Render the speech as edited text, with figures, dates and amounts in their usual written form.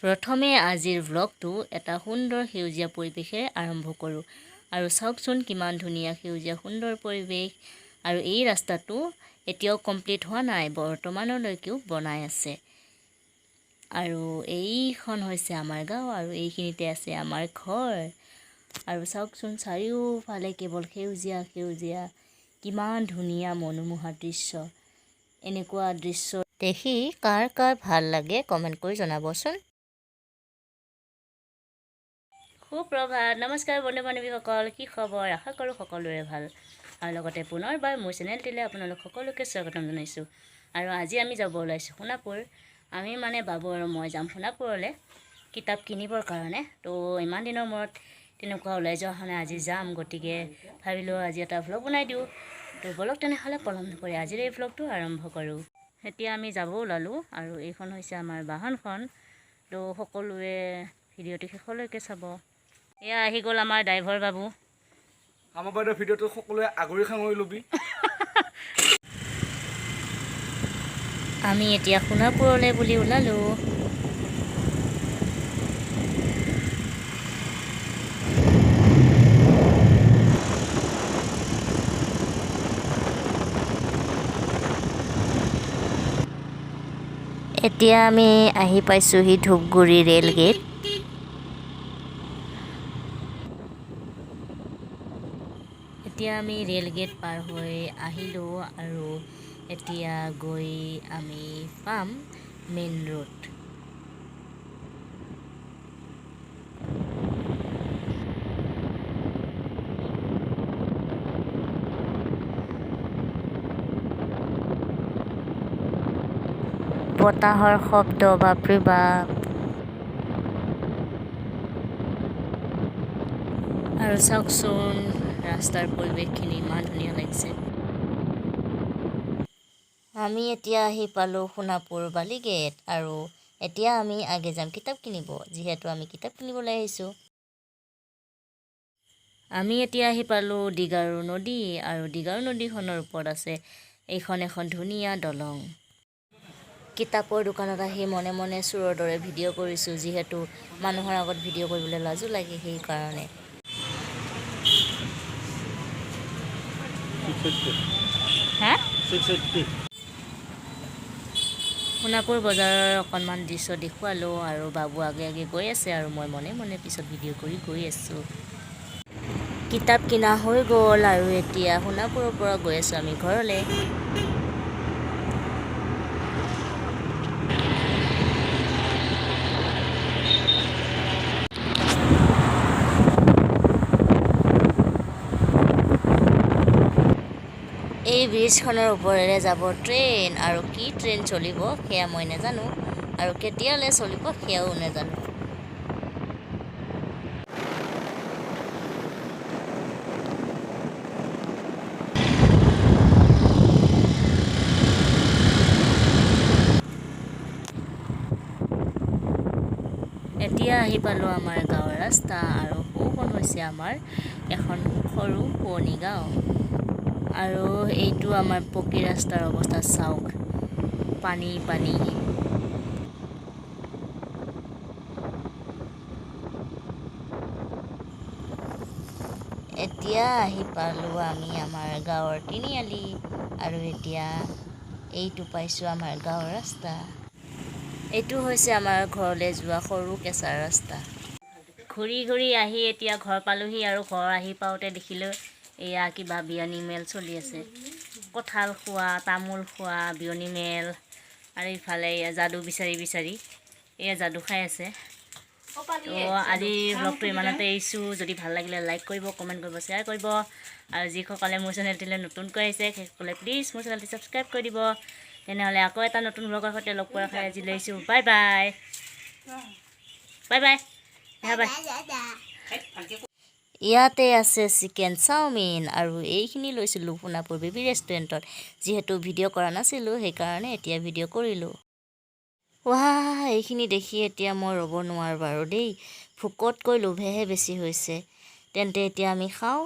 প্ৰথমে আজিৰ ভ্লগটো এটা সুন্দৰ সেউজীয়া পৰিৱেশেৰে আৰম্ভ কৰোঁ। আৰু চাওকচোন, কিমান ধুনীয়া সেউজীয়া সুন্দৰ পৰিৱেশ। আৰু এই ৰাস্তাটো এতিয়াও কমপ্লিট হোৱা নাই, বৰ্তমানলৈকেও বনাই আছে। আৰু এইখন হৈছে আমাৰ গাঁও আৰু এইখিনিতে আছে আমাৰ ঘৰ। আৰু চাওকচোন, চাৰিওফালে কেৱল সেউজীয়া সেউজীয়া, কিমান ধুনীয়া মনোমোহা দৃশ্য! এনেকুৱা দৃশ্য দেখি কাৰ কাৰ ভাল লাগে, কমেণ্ট কৰি জনাবচোন। সুপ্ৰভাত, নমস্কাৰ বন্ধু বান্ধৱীসকল। কি খবৰ? আশা কৰোঁ সকলোৰে ভাল। আৰু লগতে পুনৰবাৰ মোৰ চেনেলটিলৈ আপোনালোক সকলোকে স্বাগতম জনাইছোঁ। আৰু আজি আমি যাব ওলাইছোঁ সোণাপুৰ। আমি মানে বাবু আৰু মই যাম সোণাপুৰলৈ কিতাপ কিনিবৰ কাৰণে। তো ইমান দিনৰ মূৰত তেনেকুৱা ওলাই যোৱা হোৱা নাই, আজি যাম। গতিকে ভাবিলোঁ আজি এটা ভ্লগ বনাই দিওঁ। তো ব'লক তেনেহ'লে, পলম নকৰি আজিৰ এই ভ্লগটো আৰম্ভ কৰোঁ। এতিয়া আমি যাব ওলালোঁ আৰু এইখন হৈছে আমাৰ বাহনখন। তো সকলোৱে ভিডিঅ'টো শেষলৈকে চাব। এয়া আহি গ'ল আমাৰ ড্ৰাইভাৰ বাবু। আমাৰ বাইদেউ, ভিডিঅ'টো সকলোৱে আগুৰি সাঙুৰি ল'বি। আমি এতিয়া সোণাপুৰলৈ বুলি ওলালোঁ। এতিয়া আমি আহি পাইছোঁহি ধূপগুৰি ৰেল গেট। এতিয়া আমি ৰেল গেট পাৰ হৈ আহিলোঁ আৰু এতিয়া গৈ আমি পাম মেইন ৰোড। বতাহৰ শব্দ, বাপৰে বাপ! আৰু চাওকচোন, ৰাস্তাৰ পৰিৱেশখিনি ইমান ধুনীয়া লাগিছে। আমি এতিয়া আহি পালোঁ সোণাপুৰ বালিগেট আৰু এতিয়া আমি আগে যাম কিতাপ কিনিব, যিহেতু আমি কিতাপ কিনিবলৈ আহিছোঁ। আমি এতিয়া আহি পালোঁ ডিগাৰু নদী আৰু ডিগাৰু নদীখনৰ ওপৰত আছে এইখন এখন ধুনীয়া দলং। কিতাপৰ দোকানত আহি মনে মনে চোৰৰ দৰে ভিডিঅ' কৰিছোঁ, যিহেতু মানুহৰ আগত ভিডিঅ' কৰিবলৈ লাজো লাগে, সেইকাৰণে। হা। 680। সোণাপুৰ বজাৰৰ অকণমান দৃশ্য দেখুৱালোঁ আৰু বাবু আগে আগে গৈ আছে আৰু মই মনে মনে পিছত ভিডিঅ' কৰি গৈ আছোঁ। কিতাপ কিনা হৈ গ'ল আৰু এতিয়া সোণাপুৰৰ পৰা গৈ আছোঁ আমি ঘৰলৈ। এই ব্ৰিজখনৰ ওপৰেৰে যাব ট্ৰেইন আৰু কি ট্ৰেইন চলিব সেয়া মই নাজানো আৰু কেতিয়ালৈ চলিব সেয়াও নাজানো। এতিয়া আহি পালোঁ আমাৰ গাঁৱৰ ৰাস্তা আৰু সৌখন হৈছে আমাৰ এখন সৰু শুৱনি গাঁও। আৰু এইটো আমাৰ পকী ৰাস্তাৰ অৱস্থা চাওক, পানী পানী। এতিয়া আহি পালোঁ আমি আমাৰ গাঁৱৰ তিনিআলি আৰু এতিয়া এইটো পাইছোঁ আমাৰ গাঁৱৰ ৰাস্তা। এইটো হৈছে আমাৰ ঘৰলৈ যোৱা সৰু কেঁচা ৰাস্তা। ঘূৰি ঘূৰি আহি এতিয়া ঘৰ পালোহি আৰু ঘৰ আহি পাওঁতে দেখিলোঁ এয়া কিবা বিয়নী মেল চলি আছে। কঁঠাল খোৱা, তামোল খোৱা বিয়নী মেল। আৰু ইফালে এয়া যাদু বিচাৰি বিচাৰি এয়া যাদু খাই আছে। তো আজি ভ্লগটো ইমানতে এৰিছোঁ। যদি ভাল লাগিলে লাইক কৰিব, কমেণ্ট কৰিব, শ্বেয়াৰ কৰিব। আৰু যিসকলে মোৰ চেনেলটোলৈ নতুনকৈ আহিছে, সেইসকলে প্লিজ মোৰ চেনেলটো ছাবস্ক্ৰাইব কৰি দিব। তেনেহ'লে আকৌ এটা নতুন ভ্লগৰ সৈতে লগ পোৱাৰ আশাৰে আজি লৈছোঁ। বাই বাই, বাই বাই, বাই। ইয়াতে আছে চিকেন চাওমিন আৰু এইখিনি লৈছিলোঁ সোণাপুৰ বেবী ৰেষ্টুৰেণ্টত। যিহেতু ভিডিঅ' কৰা নাছিলোঁ, সেইকাৰণে এতিয়া ভিডিঅ' কৰিলোঁ। ৱাহ, এইখিনি দেখি এতিয়া মই ৰ'ব নোৱাৰোঁ বাৰু দেই। ভোকতকৈ লোভেহে বেছি হৈছে। তেন্তে এতিয়া আমি খাওঁ।